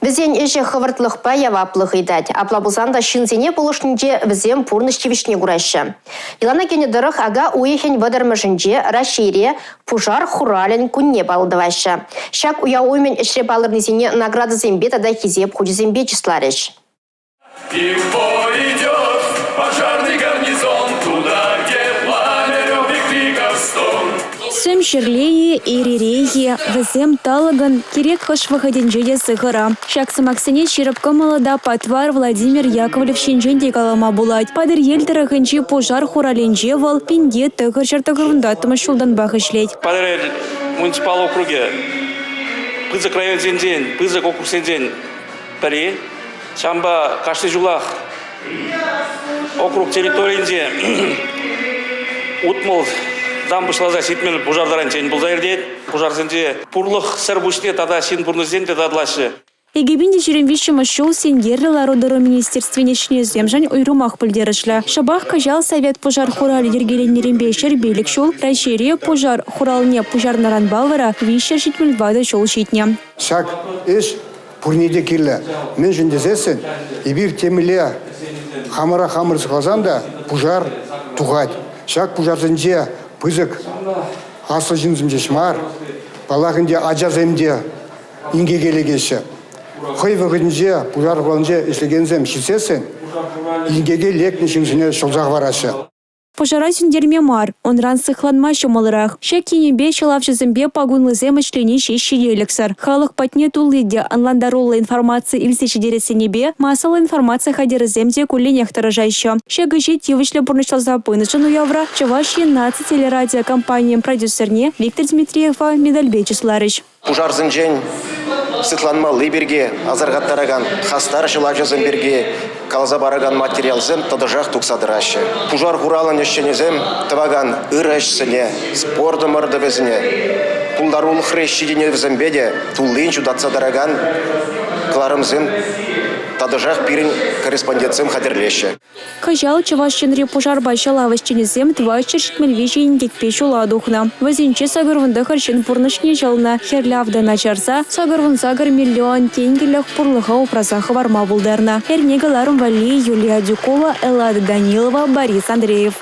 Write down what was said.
Вӗсен ӗҫӗ хӑвӑртлӑхпа яваплӑх ыйтать. Апла пулсан та ҫынсене пулӑшнинче вӗсем пурнӑҫ тивӗҫне кураҫҫӗ. Йӑлана кӗнӗ тӑрӑх ака уйӑхӗн 30-мӗшӗнче Раҫҫейре пушар хуралӗн кунне паллӑ тӑваҫҫӗ. Ҫак уяв умӗн ӗҫре палӑрнисене наградӑсемпе тата хисеп хучӗсемпе чысларӗҫ. И в бой идет пожарный гарнизон туда, где пламя, рев и криков стон. Сӗм ҫӗрле-и, ир-ирех-и, вӗсем талӑкӑн кирек хӑш вӑхӑтӗнче те сыхӑра. Ҫак сӑмахсене ҫирӗп кӑмӑллӑ та патвар Владимир Яковлев ҫинчен те калама пулать. Патӑрьел тӑрӑхӗнчи пушар хуралӗнче вӑл 1994 ҫултанпах ӗҫлет. Патӑрьел муниципаллӑ округӗ пысӑк районсенчен, пысӑк округсенчен пӗри. Ҫавӑнпа кашни ҫулах округ территорийӗнче 60 тан пуҫласа 70 пушар таранччен пулса иртет. Пушарсенче пурлӑхсӑр пуҫне тата ҫын пурнӑҫӗсем те татӑлаҫҫӗ. 2023 ҫул синкерлӗ лару-тӑру министерствин ӗҫченӗсемшӗн уйрӑмах пӗлтерӗшлӗ. Шӑпах кӑҫал Совет пушар хуралӗ йӗркеленнӗренпе 105 ҫул, Раҫҫейре пушар хуралне пуҫарнӑранпа вара 374 ҫул ҫитнӗ. Ҫак ӗҫ пурне те кирлӗ. Мӗншӗн тесессӗн эпир темле хамӑра хамӑр сыхласан та пушар тухать. Ҫак пушарсенче пысӑк аслӑ ҫынсем ҫеҫ мар, паллах ӗнтӗ ачасем те инкеке лекеҫҫӗ. Хӑй вӑхӑтӗнче пушар хуралӗнче ӗҫлекенсем ҫитсессӗн инкеке лекнӗ ҫынсене ҫӑлса хӑвараҫҫӗ. Пушара сӳнтерме мар, унран сыхланма ҫӑмӑлрах. Ҫак енӗпе ҫӑлавҫӑсемпе пакунлисем ӗҫлени ҫеҫ ҫителӗксӗр. Халӑх патне тулли те ӑнлантаруллӑ информаци илсе ҫитерес енӗпе массӑллӑ информаци хатӗрӗсем те кулленех тӑрӑшаҫҫӗ. Ҫак ӗҫе тивӗҫлӗ пурнӑҫласа пынӑшӑн уявра Чӑваш Ен наци телерадиокомпанийӗн продюсерне Виктор Дмитриева медальпе чысларӗҫ. Пушарсенчен сыхланмалли пирки асӑрхаттаракан хастар ҫӑлавҫӑсем пирки каласа паракан материалсем тӑтӑшах тухса тӑраҫҫӗ. Пушар хуралӗн ӗҫченӗсем тӑвакан ырӑ ӗҫсене, спорт ӑмӑртӑвӗсене, пултарулӑхри ҫитӗнӗвӗсемпе те туллин ҫутатса тӑракан кӑларӑмсем тӑтӑшах пирӗн корреспондентсем хатӗрлеҫҫӗ. Кӑҫал Чӑваш Енри пушарпа ҫӑлав ӗҫченӗсем 473 инкекпе ҫула тухнӑ. Вӗсенче 89 ҫын пурнӑҫне ҫӑлнӑ. Хӗрлӗ автана чарса 88 миллион тенкӗлӗх пурлӑха упраса хӑварма пултарнӑ. Эрне кӑларӑм валли Юлия Адюкова, Эллада Данилова, Борис Андреев.